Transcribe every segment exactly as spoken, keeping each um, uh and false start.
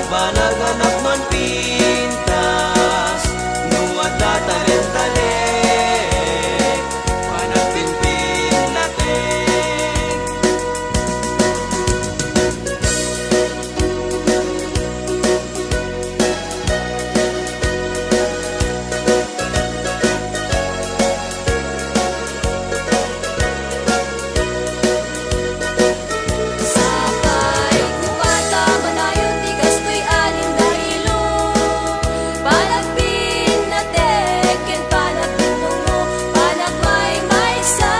Panaganapnon pintas, no adda talentale, panagpinpinnaten. Sapay, kumata, manayon ti kastoy a lindailo, panagpinnatek ken panagdumdummo, panagmaymaysa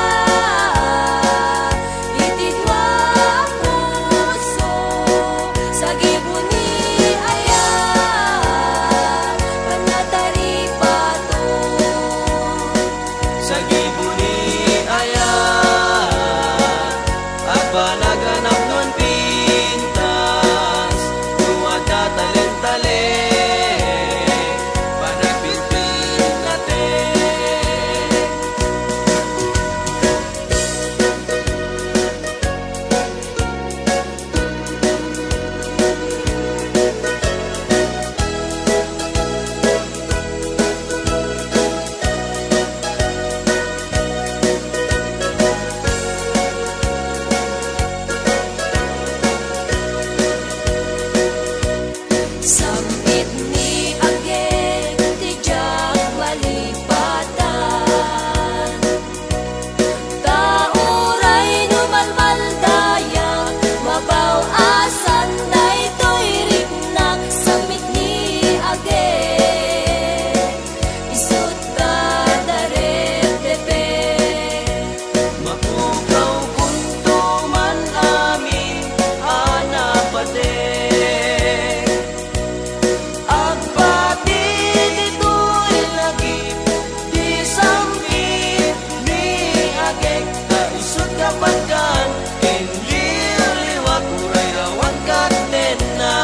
iti dua a puso, sagibo ni ayat, pannataripato. Sagibo ni ayat, agpanaganapnon pintas, no adda talentale, panagpinpinnaten. Sam-it ni agek ti diak malipatan. Ta uray no malmaldayag, mabaw-asan daytoy riknak, sam-it ni agek, isut' ta darepdepek. Mapukaw kunto man amin a napatek. Agbati ditoy lagip, di sam-it ni agek, ta isut' kapatgan, ken liwliwak uray awan kadenna.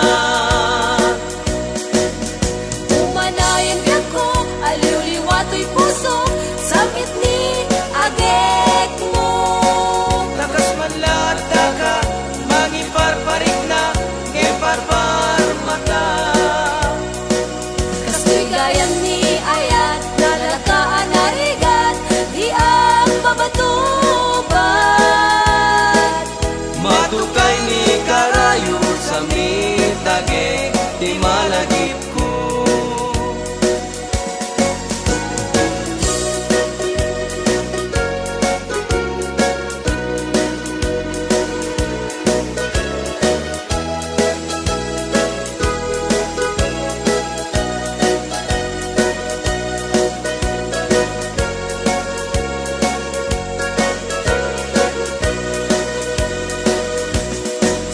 Umanayen biagko, aliwliwa toy puso, sam-it ni agekmo. Ta kas man la addaka, mangiparparikna, ngem parparmata. Kastoy gayam ni ayat, nalaka a narigat, di agpabatubat. Matukay ni karayo, sam-it agek ti malagipko.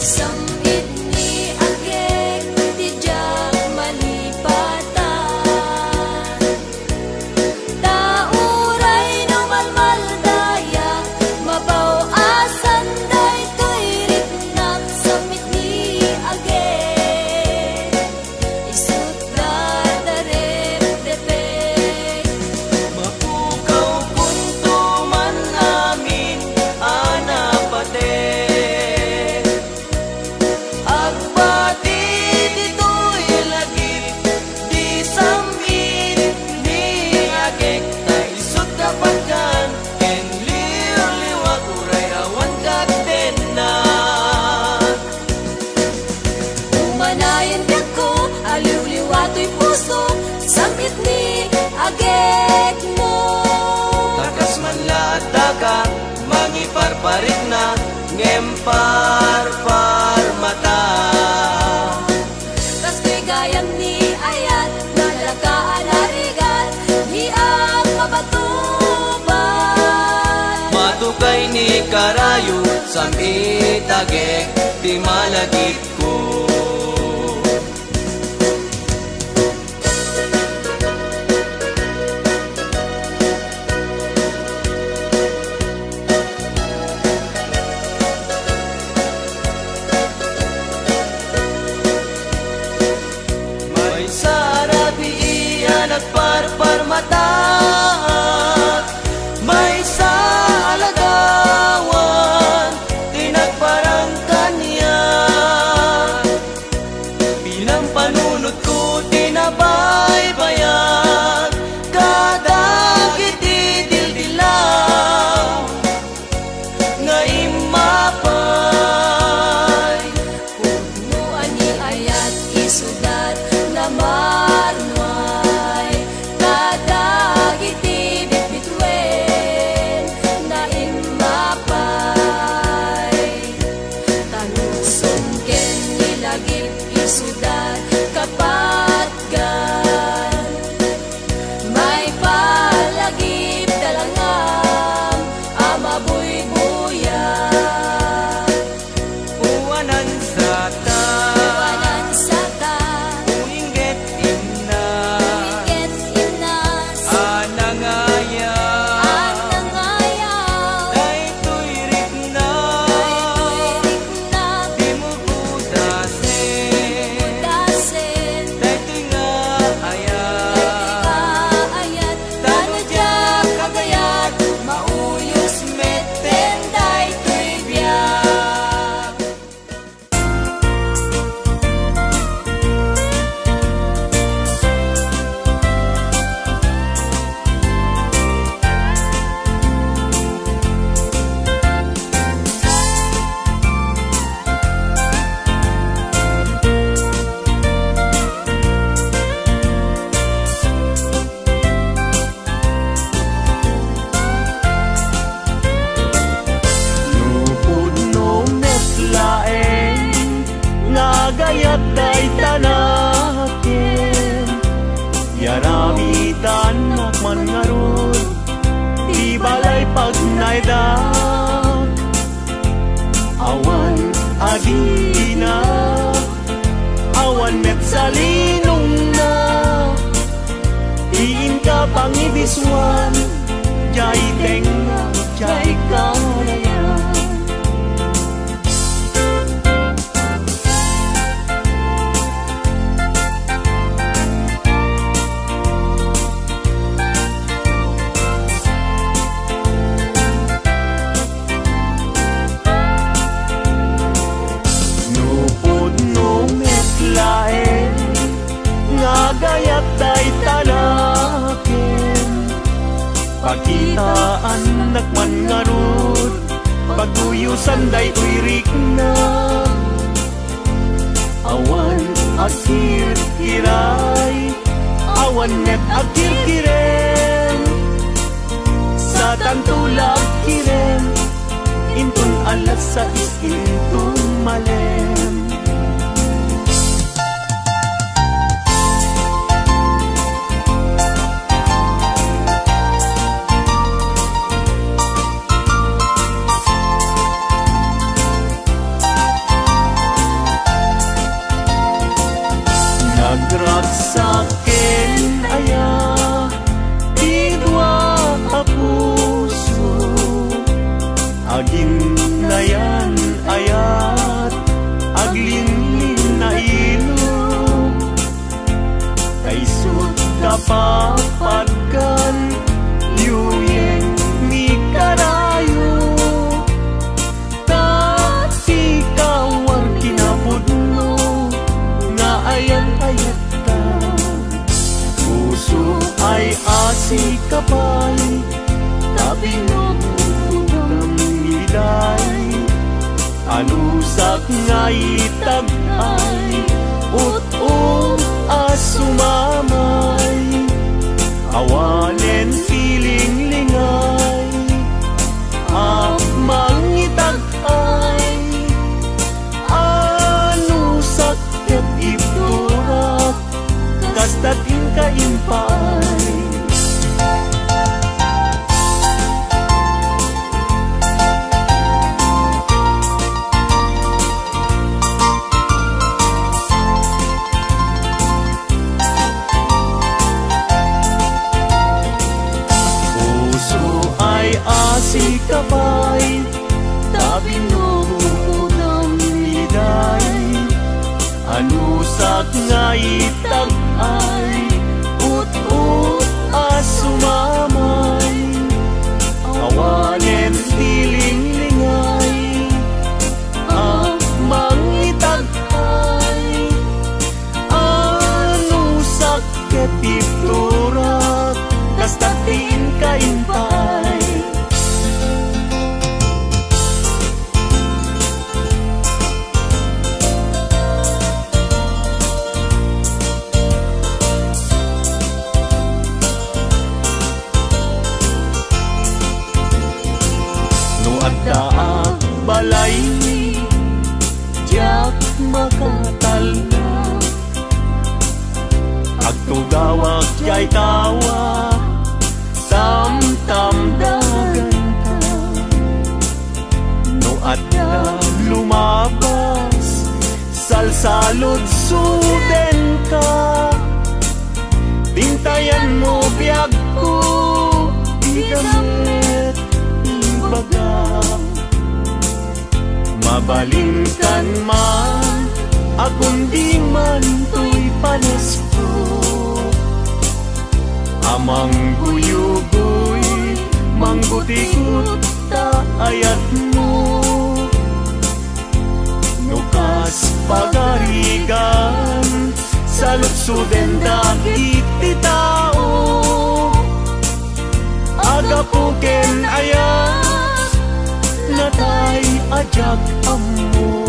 Sam-it ni agek ti diak malipatan. Ta uray no malmaldayag, mabaw-asan daytoy riknak, sam-it ni agek, isut' ta darepdepek. Mapukaw kunto man amin a napatek. Agbati ditoy lagip, di sam-it ni agek, ta isut' kapatgan, ken liwliwak uray awan kadenna. Umanayen biagko, aliwliwa toy puso, sam-it ni agekmo. Ta kas man la addaka, mangiparparikna, ngem parparmata. Kastoy gayam ni ayat, nalaka a narigat, di agpabatubat. Matukay ni karayo, sam-it agek ti malagipko. Maysa a rabii a nagparparmataak, maysa a lagawan ti nagparang kaniak. Agip isuda kapatgan, maipalagip talangam a mabuybuya. Uwanan sata. Uwanan sata. Uingget inna. Uingget inna. Anangaya. Anangaya. Daytoy rikna. Daytoy rikna. Dimo gutasen. Gutasen. Daytoy nga ayat. Daytoy nga ayat. Tano diak agayat, mauyos metten daytoy biag. No pudno met laeng nga agayat dayta nakem, yaramidannak man ngarud ti balay pagnaedak. Awan adina, awan met salinongna. Ti inka pangibisuan, diay tengnga, diay karayan. No pudno met laeng nga agayat dayta nakem, pakitaannak man ngarud, paguyusan daytoy rikna. Awan agkirkiray, awan met agkirkirem. Satanto la agkirem, inton alas sais inton malem. Nagragsak ken aya ti dua a puso, aginnayan ayat, aglinlinnailo. Kaisut kapapadkan, yuyeng ni karayo. Ta ti kawar kinapudno nga ayat-ayatta. Puso ay asi ka pay, ta binugudam iday. Anusak nga itag-ay, ut-ot a sumamay. Awanen ti linglingay a mangitag-ay. Anusak ket ibturak, kasta ti inka impaay. Puso ay asi ka pay, ta binugudam iday. Anusak nga itag-ay, ut-ot a sumamay. Awanen ti linglingay a mangitag-ay. Anusak ket ibturak, kasta ti inka impaay. Diay tawa, tamtamdaganka. No adda lumabas, salsaludsudenka. Tintayanmo biagko, dika met ibaga. Mabalinkan man, akundiman toy palesko. A mangguyugoy, manggutigot ta ayatmo. No kas pagarigan, saludsuden dagiti tao. Agapu ken ayat, natay a diak ammo.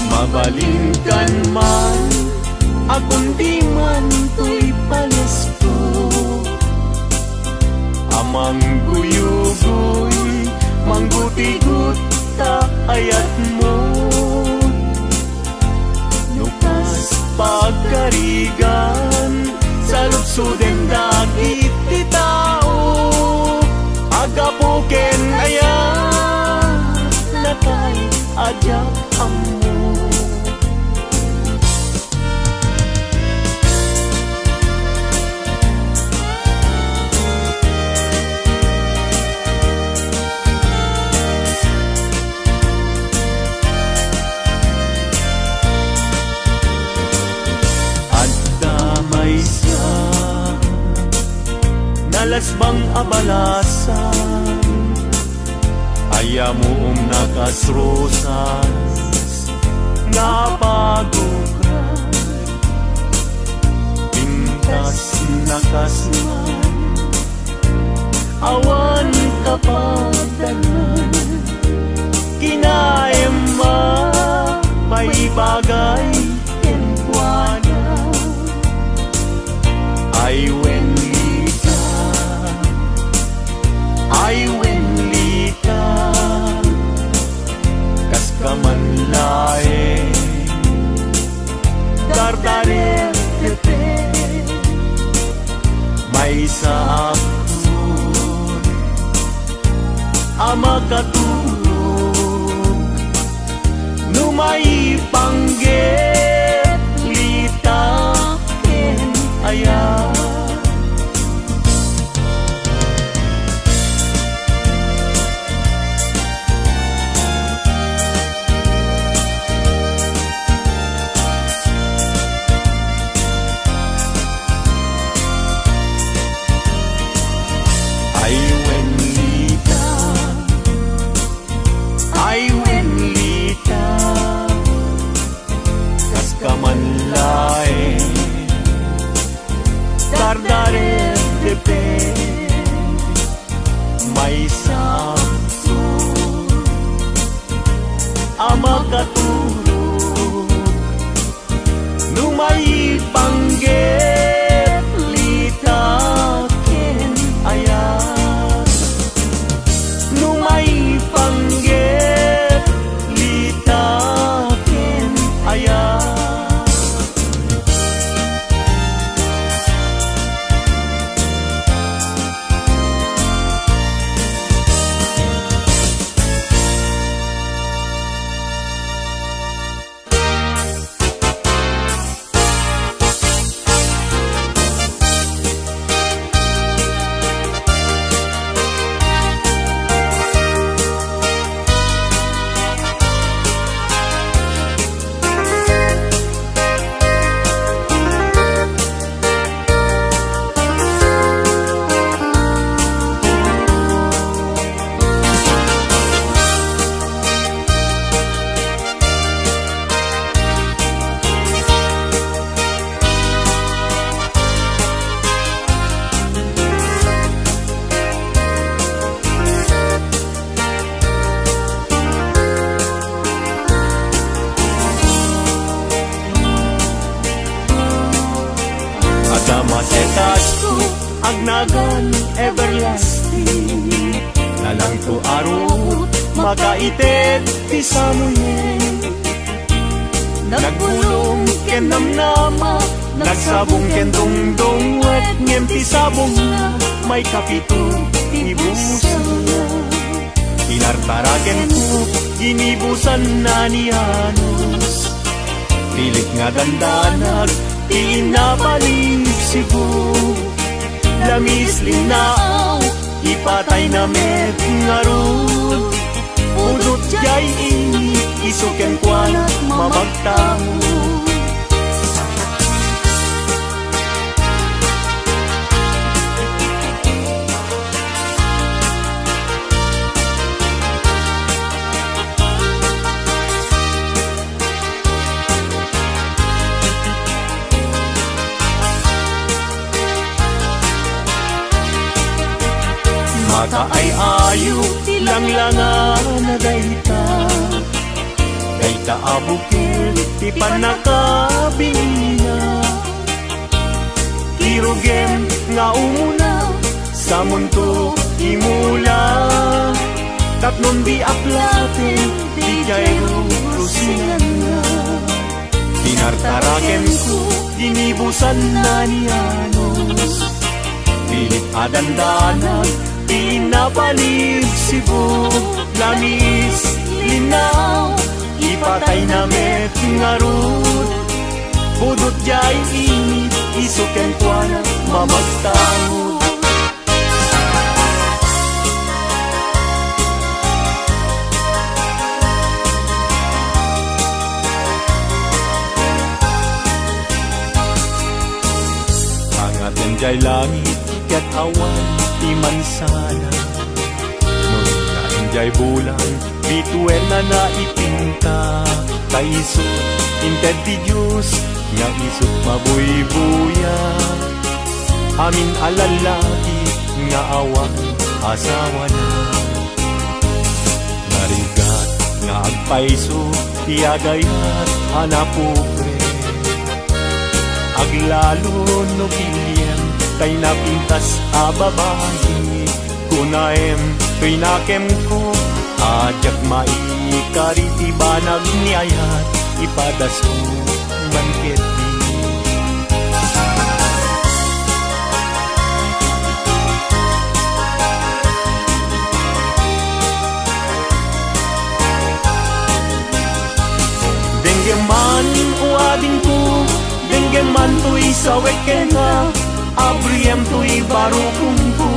Mabalinkan man, akundiman toy palesko. A mangguyugoy, manggutigot ta ayatmo. No kas pagarigan, saludsuden dagiti tao. Agapu ken ayat, natay a diak ammo. Adda maysa, nalasbang a balasan, ay ammom a kas rosas nga apagukra. Pintas na kas man, awan kapadanan. Kinaem a paibagay kenkuana. Ay wen, Lita, ay wen, Lita, kaska man laeng dardarertepe. Maysa a puor a makaturog no maipanggep, Lita, ken ayat. Ay wen, Lita, ay wen, Lita, kaska man laeng dardarertepe. Maysa a puor a makaturog no maipanggep, Lita, ken ayat. No maipanggep, Lita, ken ayat. nagan everlasting. Nalangto a ruot, makaited ti samuyen. Nagbulong ken namnama, nagsabong ken dungdungwet, ngem ti sabongna, maikapito ti busanna. Pinartarakenko, ginibusanna ni Janos. Pilit nga dandanag ti innabalin Cebu. Lamis, linnaaw, ipatayna met ngarud. Pudot jay ini, isu kenkuana mamagtamu. Makaay-ayo ti langlangana dayta. Dayta a bukil ti pannakabinina. Kirugem nga umuna, samunto imula. Tapnon di aplaten, di jay rurusinganna. Pinartarakenko, ginibusanna ni Janos. Pilit a dandanag ti innabalin Cebu. Lamis, linnaaw, ipatayna met ngarud. Pudot jay ini, isu kenkuana mamagtamu. Angaten jay langit ket awan ti mansana. No ingaen jay bulan, bituenna na ipinta. Ta isu inted ti Dios nga isu mabuybuya. Amin a lallaki nga awan asawana. Narigat nga agpayso ti agayat a napupre. Aglalo no piliem tay napintas a babai. Kunaem toy nakemko a diak maikari ti banag ni ayat, ipadasko man ketdi. Denggem man, o adingko, denggem man toy sawek kenka, abriem toy barukongko,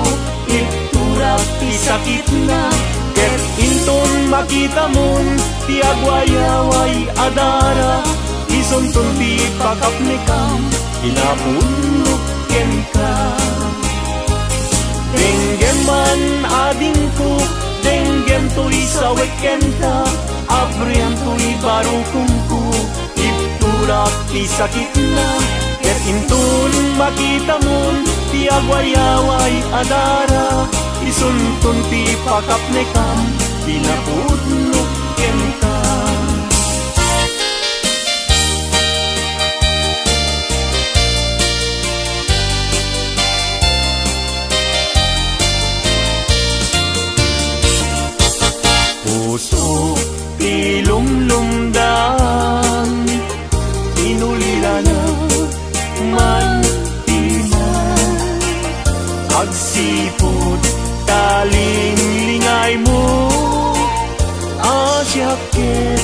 itturak ti sakitna, ket inton makitamon ti agwayaway a dara, isunton ti pakapnekam, kinapudnok kenka. Denggem man, adingko, denggem toy sawek kenka, abriem toy barukongko, itturak ti sakitna, ket inton makitamon ti agwayaway a dara, isunton ti pakapnekam, kinapudnok kenka. Puso ti lumlumdam, inulilana man ti man. Agsipud ta linglingaymo, a siak ket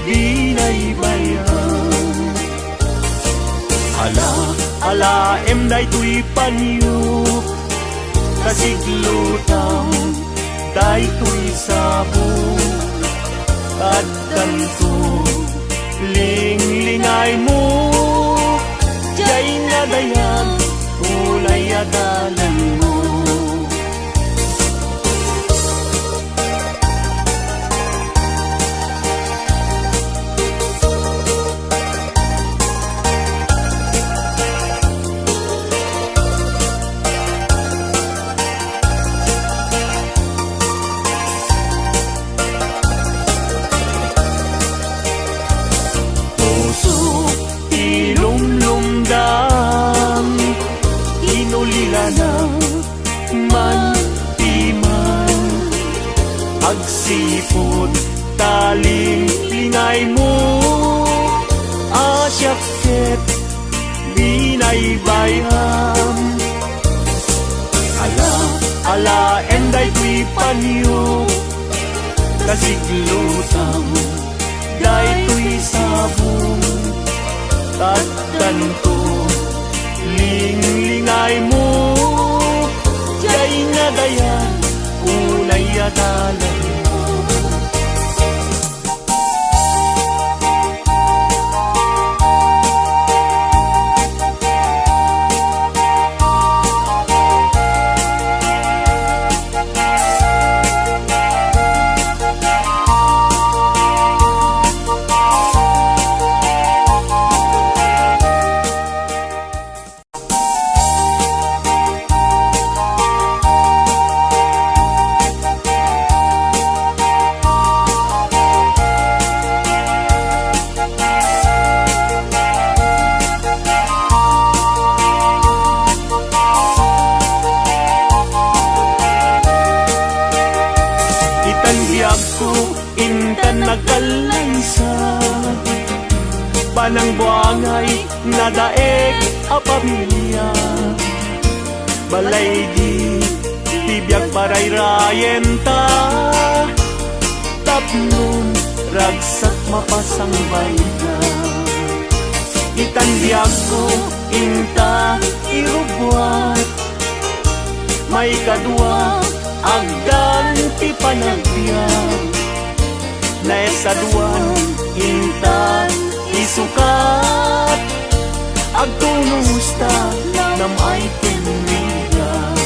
binaybayan. Ala, alaem daytoy panyo, kasiglutam daytoy sabo. Addanto, linglingaymo, jay nadayag, ulay a dalanmo. Puso ti lumlumdam, inulilana Tipod ta linglingaymo a siak ket binaybayam. Ala, alaem daytoy panio, ta siglutam daytoy sabong. Tadtanto, linglingaymo, diay nadayan, unay a dalanmo. Itan biagko, intan nagkallaysa. Panangbuangay nadaek a pamilia. Balaydi ti biag parayrayenta, tapnon ragsak mapasangbayta. Itan biagko, inta irubbuat. Maikadua, agdan ti panagbiag. Naesaduan, intan isukat. Agtunosta, nam-ay ken rigat.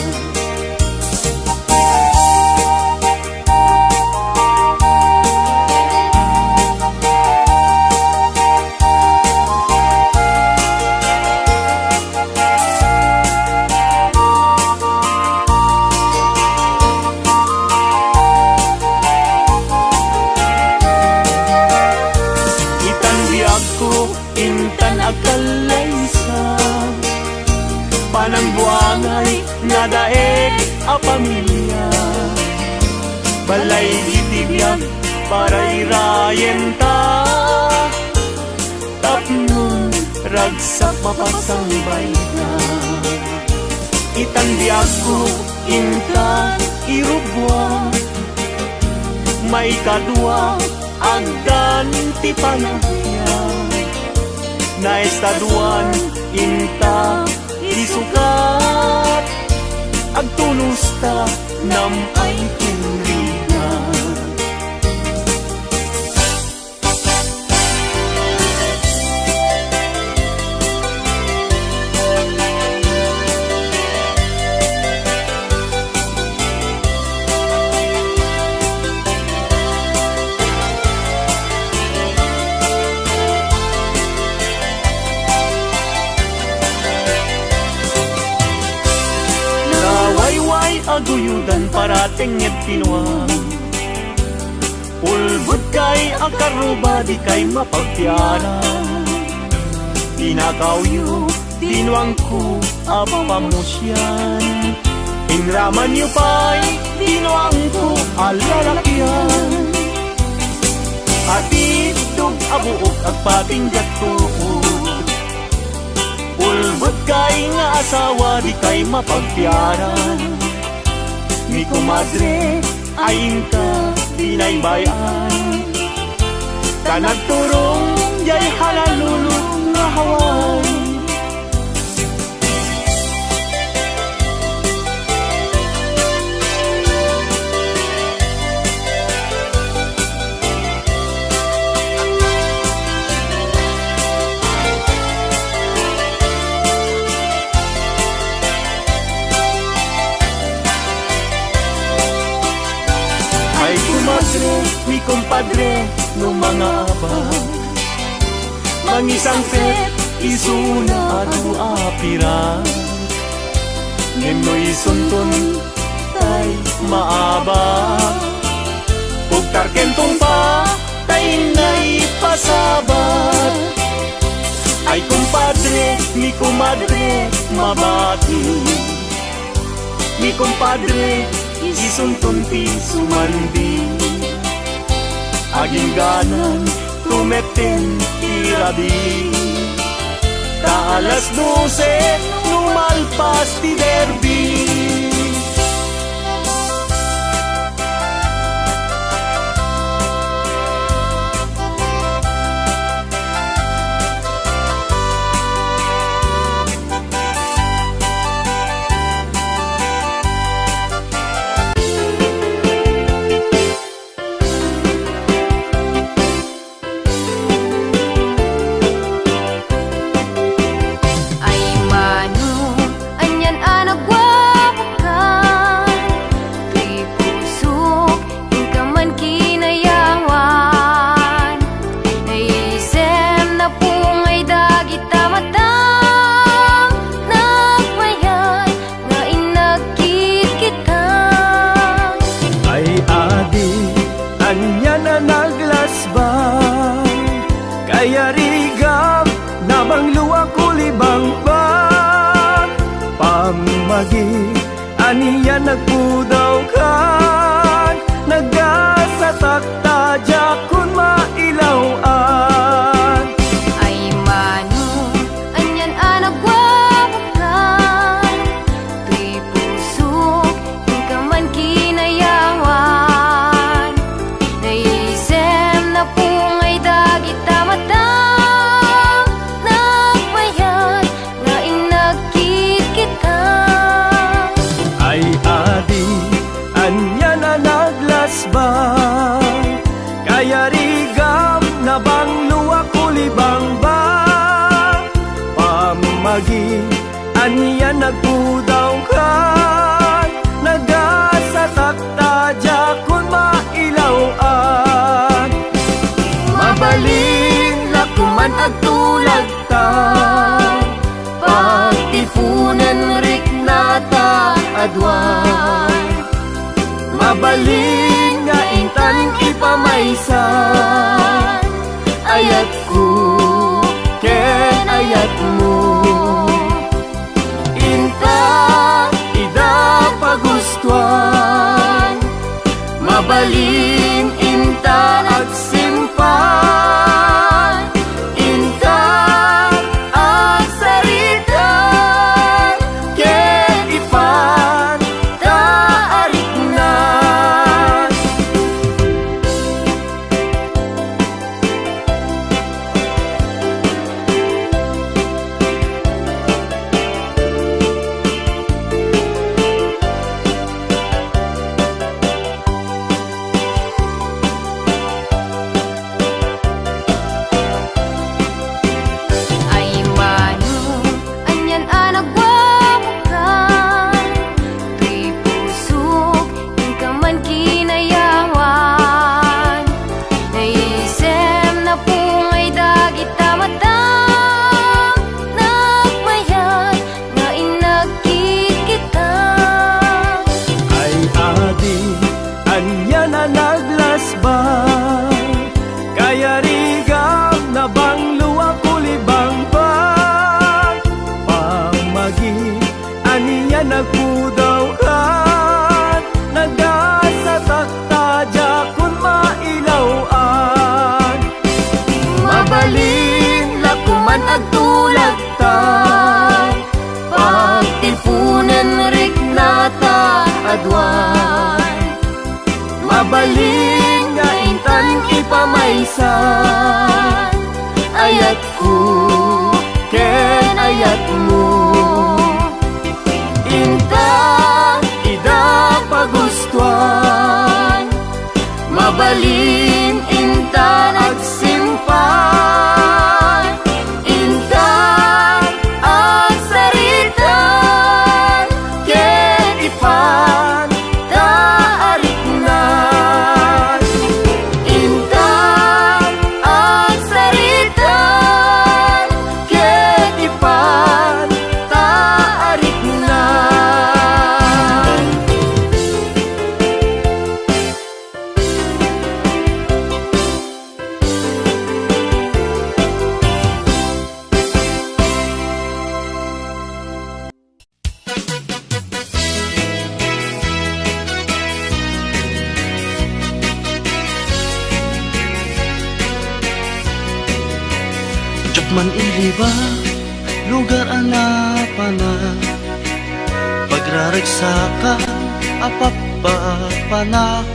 Itan biagko, intan agkallaysa. Panangbuangay nadaek a pamilia. Balaydi ti biag parayrayenta. Tapnon ragsak mapasangbayta. Itan biagko, intan irubbuat. Maikadua, agdan ti panagbiag. Naesaduan, inta isukat. Agtunosta, nam-ay ken rigat. Nawayway a guyodan, paratengnged ti nuang. Ulbodkay a karruba, dikay mapagtiaran. Pinakawyo ti nuangko a pamusian. Inramanyo pay ti nuangko a lalakian. Atiddog a buok agpatingga tuod. Ulbodkay nga asawa, dikay mapagtiaran. Mi komadre, ay inka binaybay-an. Ta nagturong diay halalulong nga hawan. Ay komadre, mi kompadre, no mangabak, mangisangpet isuna adu a pirak. Ngem no isunton tay maabak, ugtar ken tungpa ta inna ipasabat. Ay komadre, mi komadre, mabati. Mi komadre, isunton ti sumandi. Agingganan, tumepten ti rabii. Ta alas dose, no malpas ti derby. Ay mano, anian a nagwawakan, ti pusok, inka man kinayawan. Naisem, napungay dagita mata, nagmayat, nga inagkit kita. Ay adi, ania a naglasbang, kayarigam, nabanglo a kulibangba. Pammagi, ania a nagpudawkan, nagasatak ta diakon mailaw-an. Ay mano, anian a nagwawakan, ti pusok, inka man kinayawan. Naisem, napungay dagita mata, nagmayat, nga inagkit kita. Ay adi, ania a naglasbang, kayarigam, nabanglo a kulibangba. Pammagi, ania a nagpudawkan, nagasatak ta diakon mailaw-an. Mabalin la koman agtulagta, pagtiponen riknata a dua. Mabalin nga intan ipamaysa, ayatko ken ayatmo. Inta ida pagustuan, mabalin inta agsimpan, inta agsaritaan, ken ipan ta ariknan. Ay mano, anian a nagwawakan, ti pusok, inka man kinayawan. Naisem, napungay dagita mata, nagmayat, nga inagkit kita. Ay adi, ania a naglasbang, kayarigam, nabanglo a kulibangba. Pammagi, ania a nagpudawkan, nagasatak ta diakon mailaw-an. Mabalin la koman agtulagta, pagtiponen riknata a dua. Mabalin nga intan ipamaysa, ayatko ken ayatmo. Inta ida pagustuan, mabalin inta agsimpan, inta agsaritan, ken ipan ta ariknan. Inta agsaritan, ken ipan Diak man iliba, lugar a napanak, pagraragsakan a pappapanak,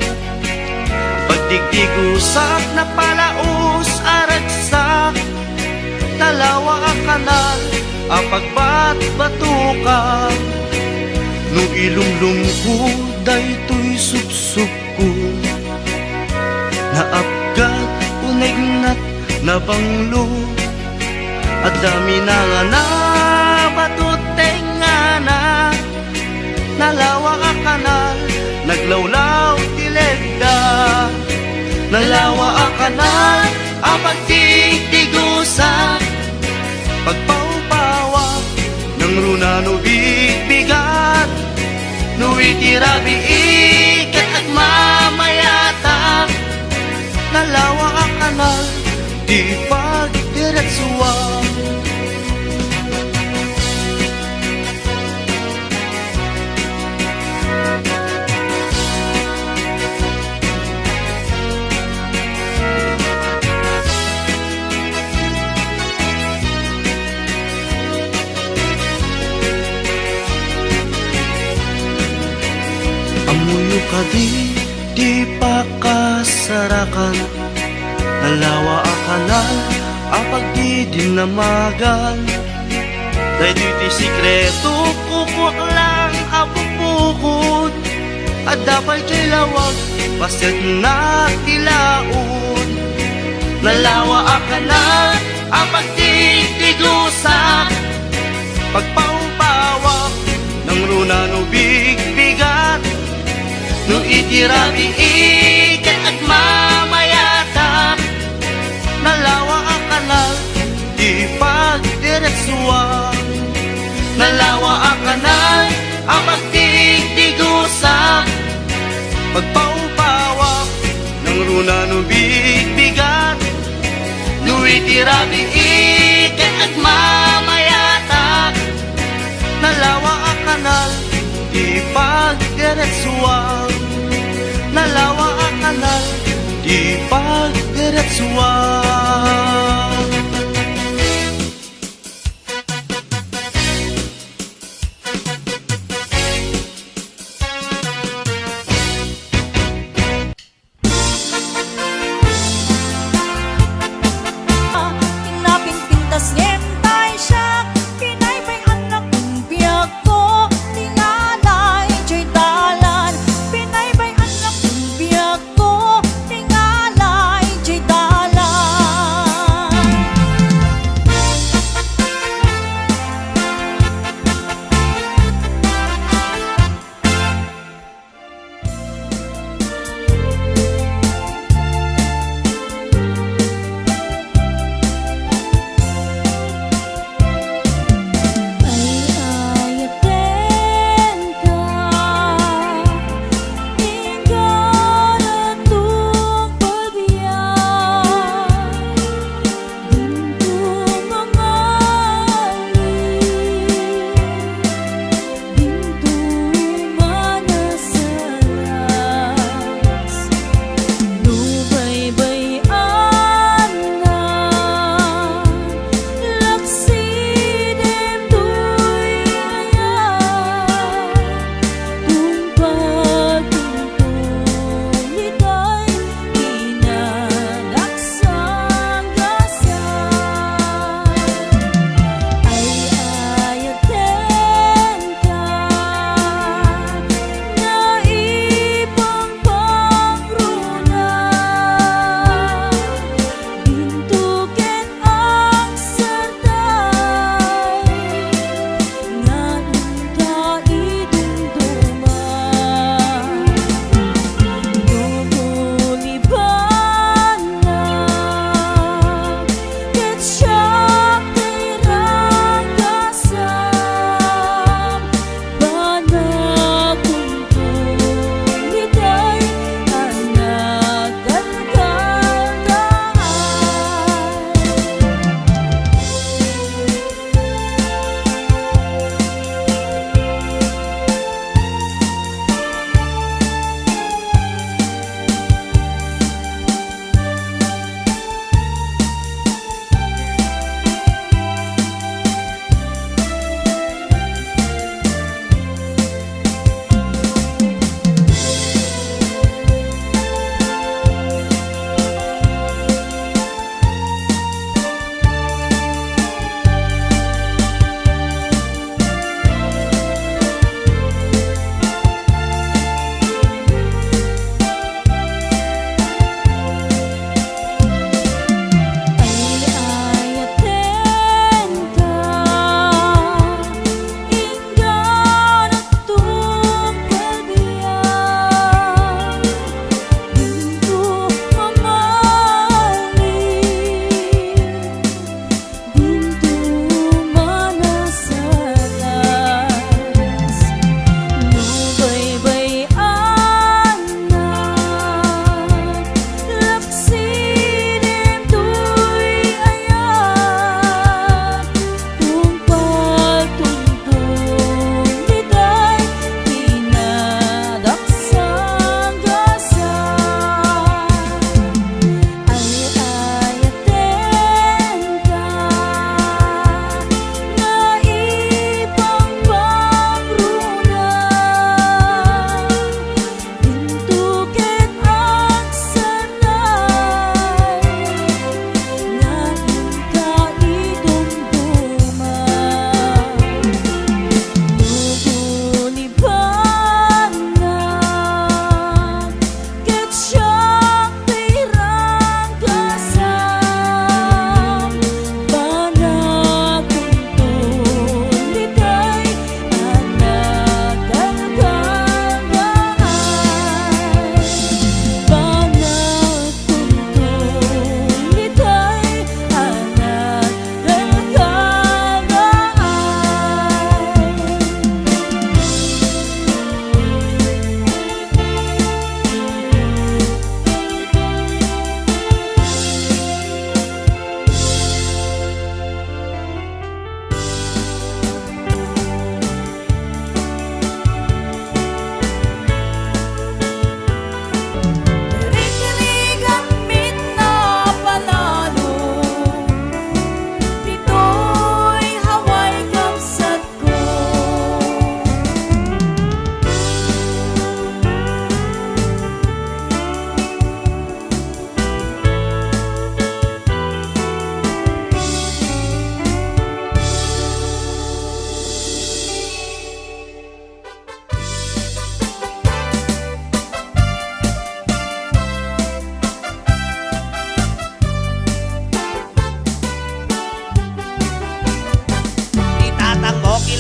pagdigdigusak, napalaos a ragsak, nalawa a kanal a pagbatbatukan. No ilumlumko daytoy supsupko, naapgad, unegnat, nabanglo, adda minangana, bato tengngana, nalawa a kanal, naglawlaw ti legda. Nalawa a kanal a pagdigdigusak, pagpawpawak, nangruna no bigbigat, no iti rabii ket agmamayatak. Nalawa a kanal ti pagdiretsuam. Ammoyo kadi ti pakasarakan, nalawa a kanal a pagdidinnamagan. Daytoy ti sekreto, kukuak lang a bukbukod. Adda pay diay lawag, pasetna ti laod. Nalawa a kanal a pagdigdigusak, pagpawpawak, nangruna no bigbigat, no iti rabii ket agmamayatak. Nalawa a kanal ti pagdiretsuam. Nalawa a kanal a pagdigdigusak, pagpawpawak, nangruna no bigbigat, no iti rabii ket agmamayatak. Nalawa a kanal ti pagdiretsuam. Nalawa a kanal ti pagdiretsuam. Napinpintas ngem tay siak, pinaybay-annak ti biagko, tingalay diay dalan, pinaybay-annak ti biagko, tingalay diay dalan.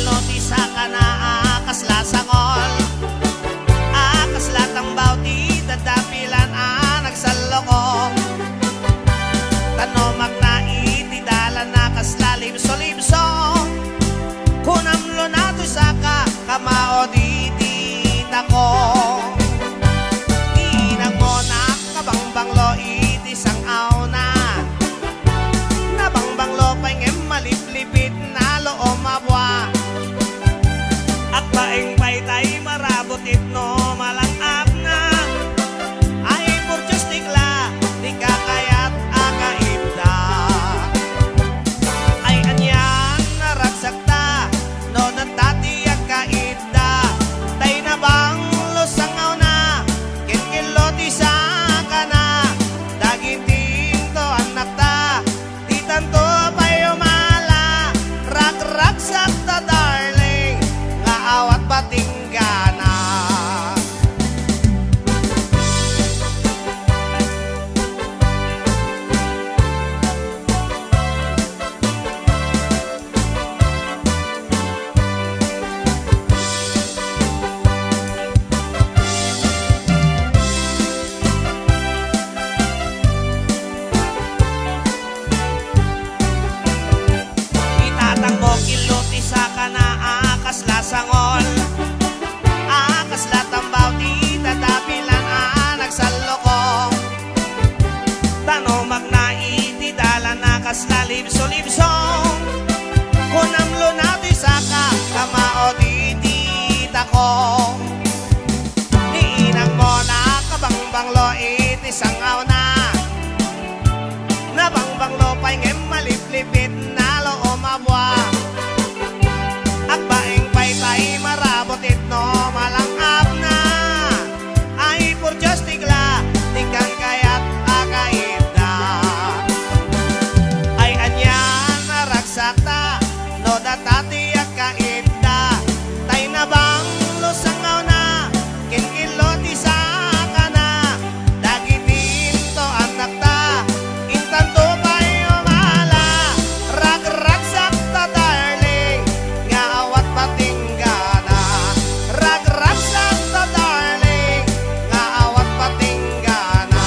Ti sakana a kasla sangol, a kasla tambaw ti dadapilan a nagsallukong. Tanno magna iti dalanna kasla libso-libso. Kunam luna ti saka, kamao diti tako. Ni inagmo nakabangbanglo iti sang-awna. Nabangbanglo pay ngem maliplipit na loom a bua. Agbaeng pay tay marabut itno malang-apna. Ay, purtios tikla, ti kakayat a kaidda. Ay, anian a ragsakta, no nagtatiag kaidda. Tay nabanglo sang-awna, ken kello ti sakana. Dagiti into annakta, ditanto pay umala. Ragragsak ta, darling, nga awat patinggana. Itatangmo kello ti sakana a kasla sangol, a kasla tambaw ti dadapilan a nagsallukong. Tanno magna iti dalanna kasla libso-libso. Kunam luna ti saka, kamao diti tako. Ni inagmo nakabangbanglo iti sang-awna. Nabangbanglo pay ngem maliplipit na loom a bua. Agbaeng pay tay marabut itno malang-apna. Ay, purtios tikla, ti kakayat a kaidda. Ay, anian a ragsakta, no data ti agkaidda. Tay nabanglo sang-awna, ken kello ti sakana. Dagiti into annakta, intanto pay umala. Ragragsak ta, darling, nga awat patinggana. Ragragsak ta, darling, nga awat patinggana.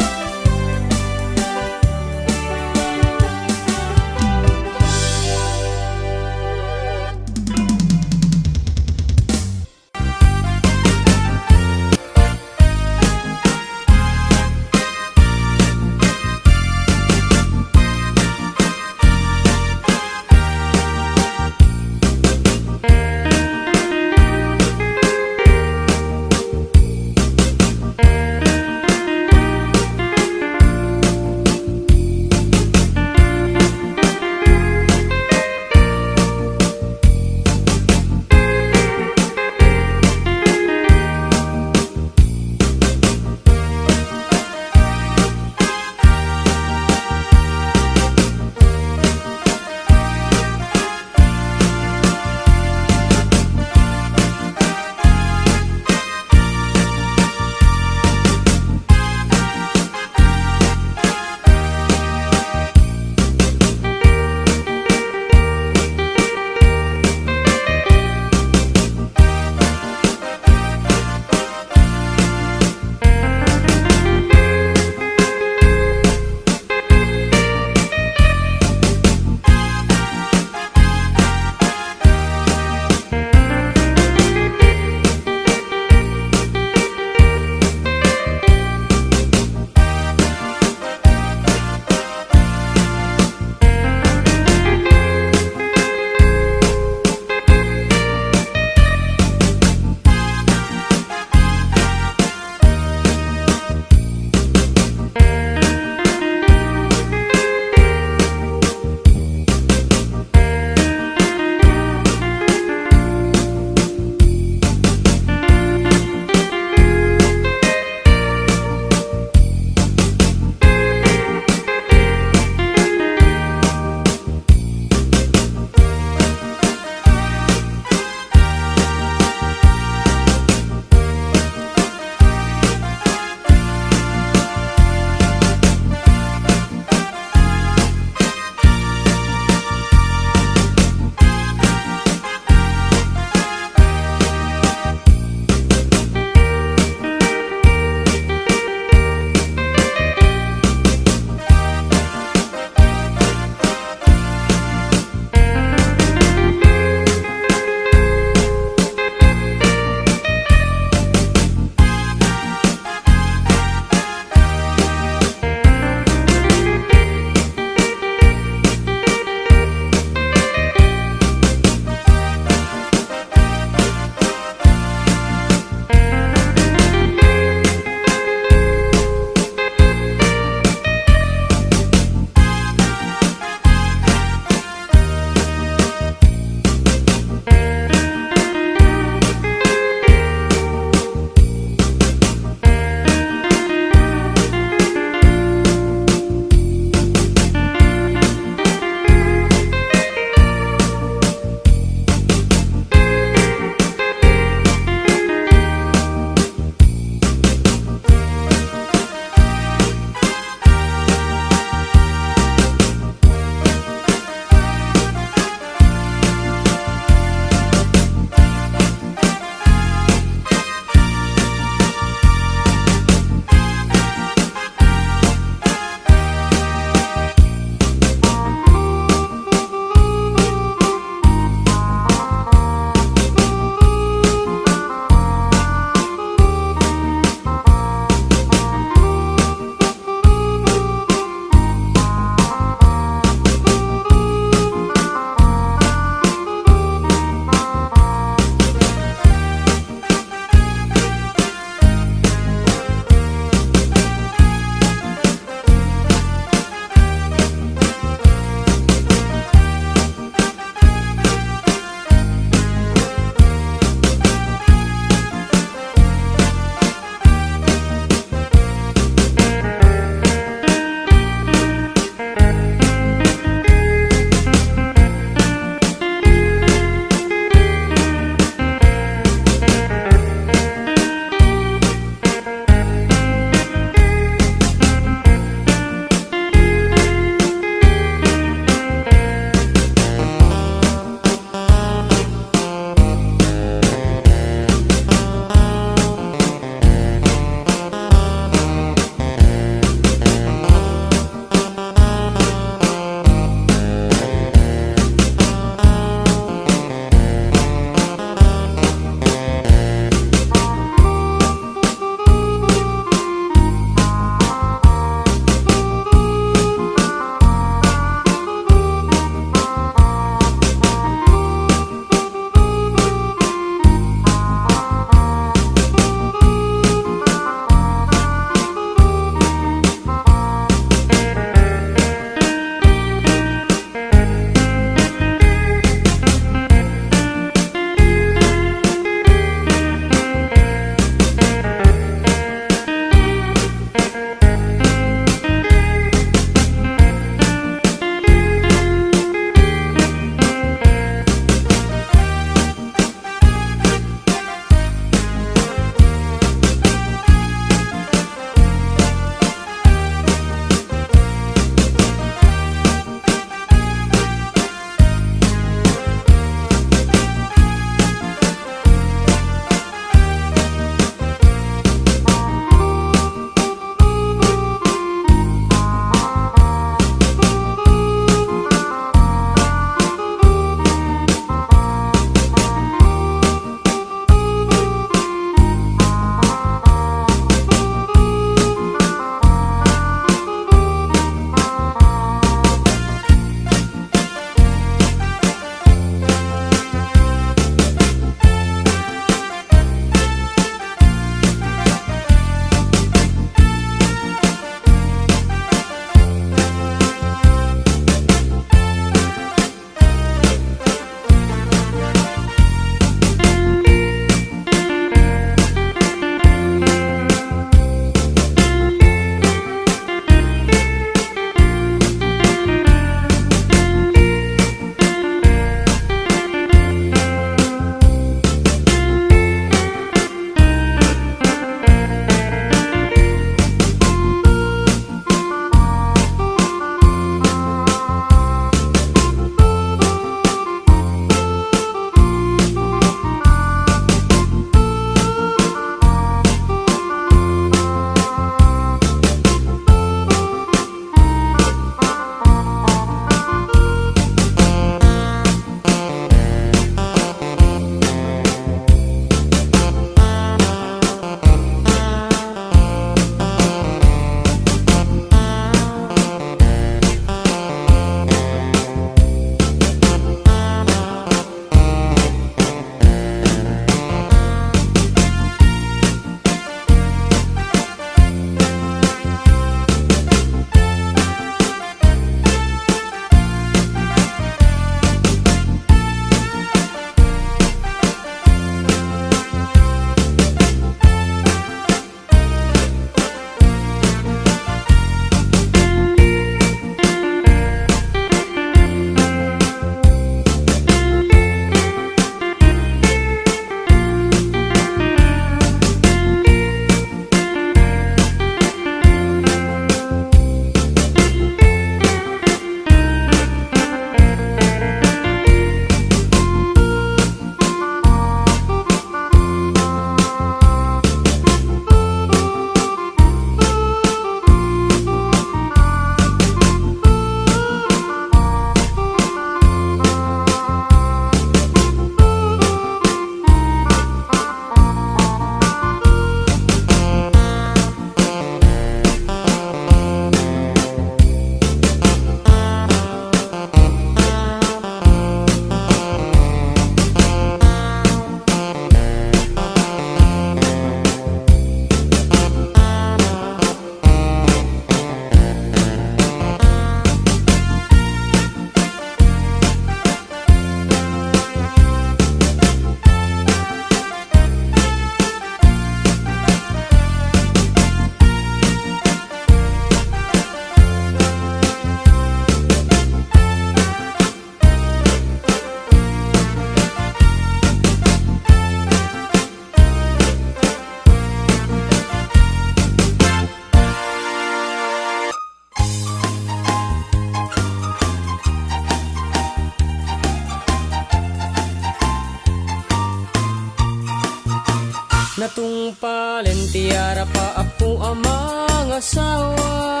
Palen ti arapaapko a mangasawa,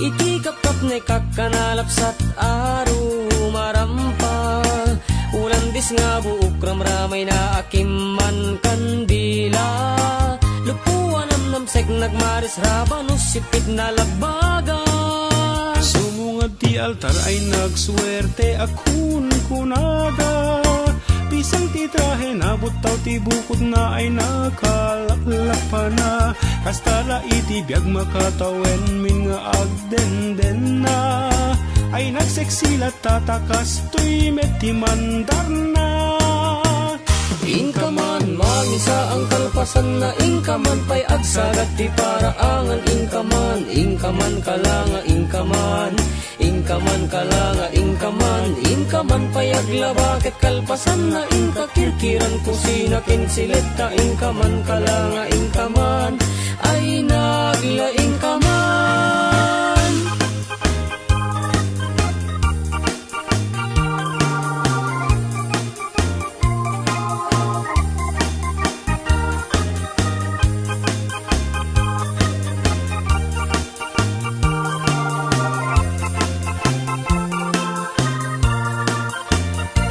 iti kapkapnek a kanalapsat a rumarampa. Ulandis nga buok ramramayna a kimman kandila. Lupo a namnamsek nagmaris rabano sipit na labaga. Sumungad ti altar ay nagsuerte a kunkunada. Pisang ti trahe, nabuttaw ti bukotna ay nakalaklapana. Kasta la iti biag makatawen min nga agdendenna. Ay nagseksi latta ta kastoy met ti mandarna. Inka man mangisaang kalpasanna, inka man pay agsagat ti paraangan, inka man, inka man kalanga, inka man. Inka man kalanga, inka man, inka man pay aglaba ket kalpasanna, inka kirkiran kusina ken siletta, inka man kalanga, inka man, ay nagla, inka man.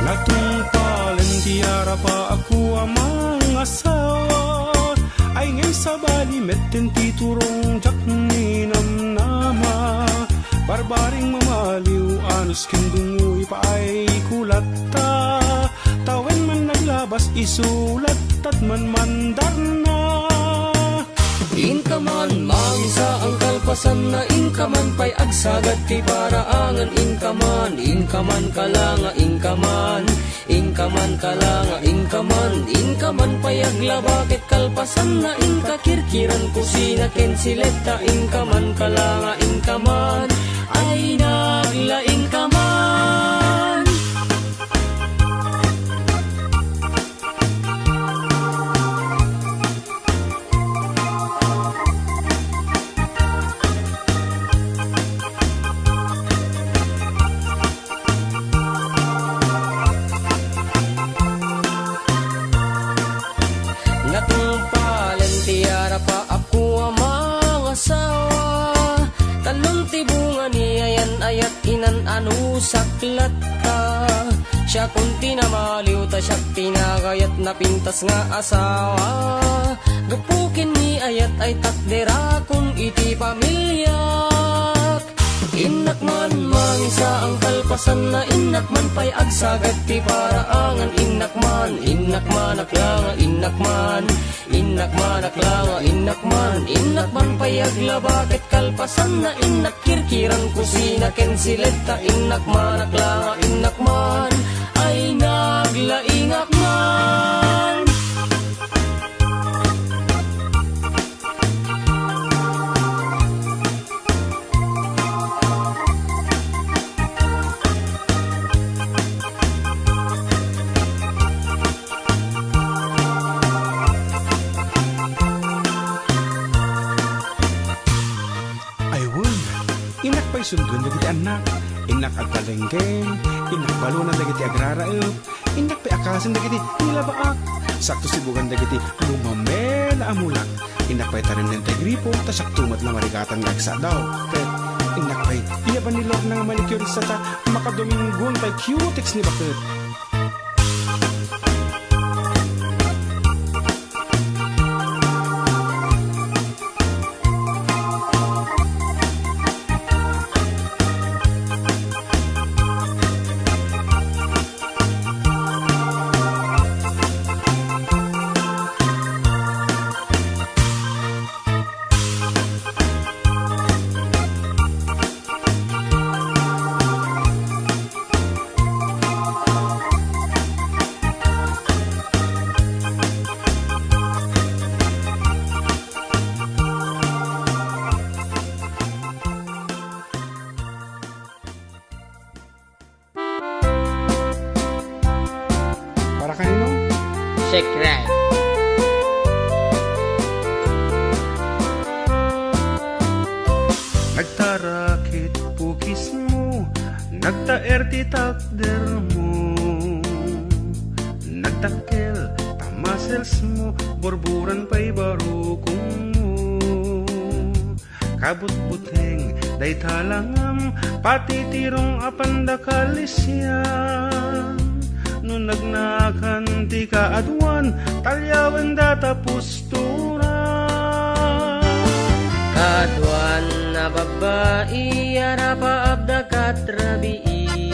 Natungpalen ti arapaapko a mangasawa, ay ngay sabali metten ti turong diak ninamnama. Barbaring mamaliw, anus ken dungoy paay kulatta. Tawen man naglabas, isu lattad man mandarna. Inka man mangisaang kalpasanna, inka man pay agsagat ti paraangan, inka man, inka man kalanga, inka man, inka man kalanga, inka man, inka man pay aglaba ket kalpasanna, inka kirkiran kusina ken siletta, inka man kalanga, inka man, ay nagla, inka man. Natungpalen ti arapaapko a mangasawa. Talon ti bunga ni ayan-ayat, inan-anusak latta. Siakon ti namaliw ta siak ti nagayat, napintas nga asawa. Gapu ken ni ayat ay takderakon iti pamiliak. Innak man mangisaang kalpasanna, innak man pay agsagat ti paraangan, innak man, innak man aklanga, innak man, innak man aklanga, innak man, innak man pay aglaba ket kalpasanna, innak kirkiran kusina ken siletta, innak man aklanga, innak man, ay naglaingak man. Ay wen, innak pay sunduen dagiti annak, innak agpalenggeng, innak balona dagiti agraraep, innak pay akasen dagiti nilabaak. Sakto sibugan dagiti gumamela a mulak. Innak pay taremnen tay gripo, ta siakto met la marigatan nga agsadaw. Ket innak pay iyaban ni Lorna nga manicurista ta makadominggon tay cutex ni baket. Para kanino? Secret. Nagtarakit pukismo, nagtaer ti takdermo. Nagdakkel ta muscles mo, burburan pay barukongmo. Kabutbuteng dayta langam, patitirong a pandakal isyan. No nagnakan ti kaaduan, talyawen data postura. Kaaduan a babbai, arapaapda kat rabii.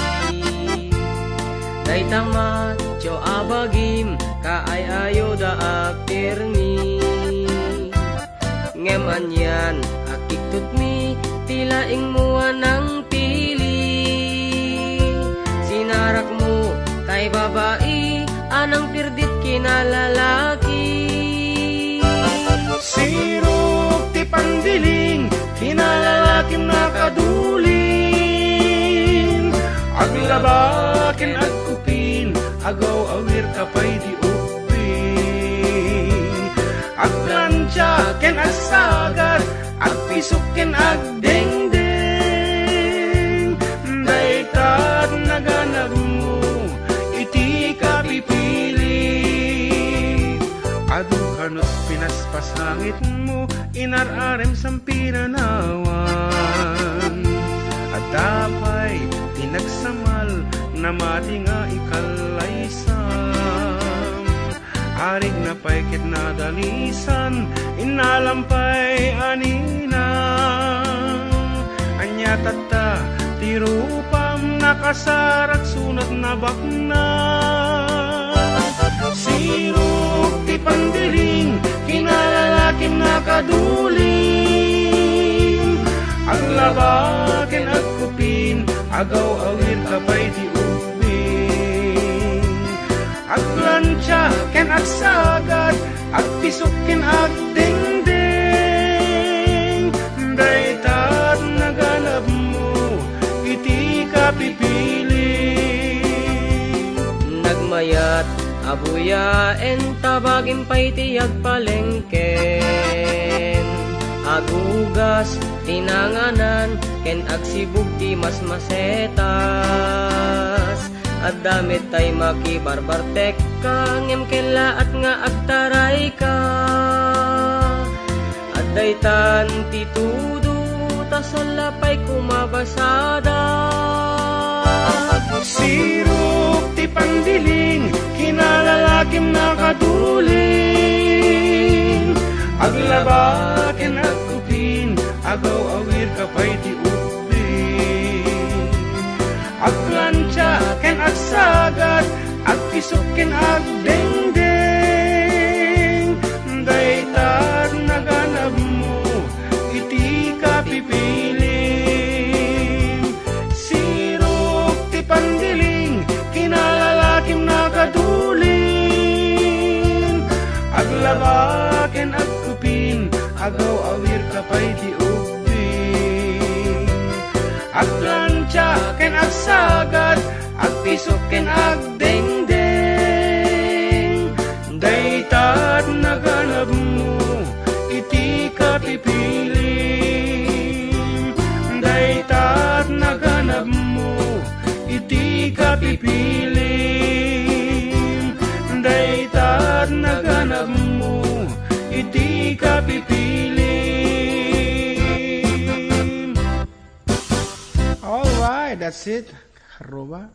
Dayta macho a bagim, kaay-ayoda a pirmi. Ngem anian a kiktutmi, ti laingmo a nangpili. Sinarakmo tay babai a nangpirdit kinalalaki. Sirok ti pandiling, kinalalakim nakadulin. Aglaba ken agkupin, agaw-awir ka pay di ubbing. Agplancha ken agsagad, agpisok ken agdengdeng. Dayta naganabmo iti kapipili. Adu kanut pinaspasangitmo, inar-arem sampiranawan. Adda pay ti nagsamal, namati nga ikallaysam. Arigna pay ket nadalisan, innalam pay a ninang. Ania tatta ti rupam, nakasarak sunat nabaknang. Sirok ti pandiling, kinalalakim nakadulin. Aglaba ken agkupin, agaw-awir ka pay ti ubbing. Agplancha ken agsagad, agpisok ken agdengdeng. Dayta naganabmo iti kapipili. Nagmayat a buyaen, ta bagim pay ti agpalengken. Agugas ti nanganan, ken agsibug ti masmasetas. Adda met tay makibarbartekka, ngem kellaat nga agtarayka. Addaytan ti tudo, ta salla pay kumabasada. Sirok ti pandiling, kinalalakim nakadulin. Aglaba ken agkupin, agaw-awir ka pay ti ubbing. Agplancha ken agsagad, agpisok ken agdengdeng. Dayta naganabmo iti kapipilim. Sirok ti pandiling, kinalalakim nakadulin. Aglaba ken agkupin, agaw-awir ka pay ti ubbing. Agplancha ken agsagad, agpisok ken agdengdeng. Dayta naganabmo iti kapipilim. Dayta naganabmo iti kapipilim. Dayta naganabmo iti kapipilim. All right, that's it. Aruba.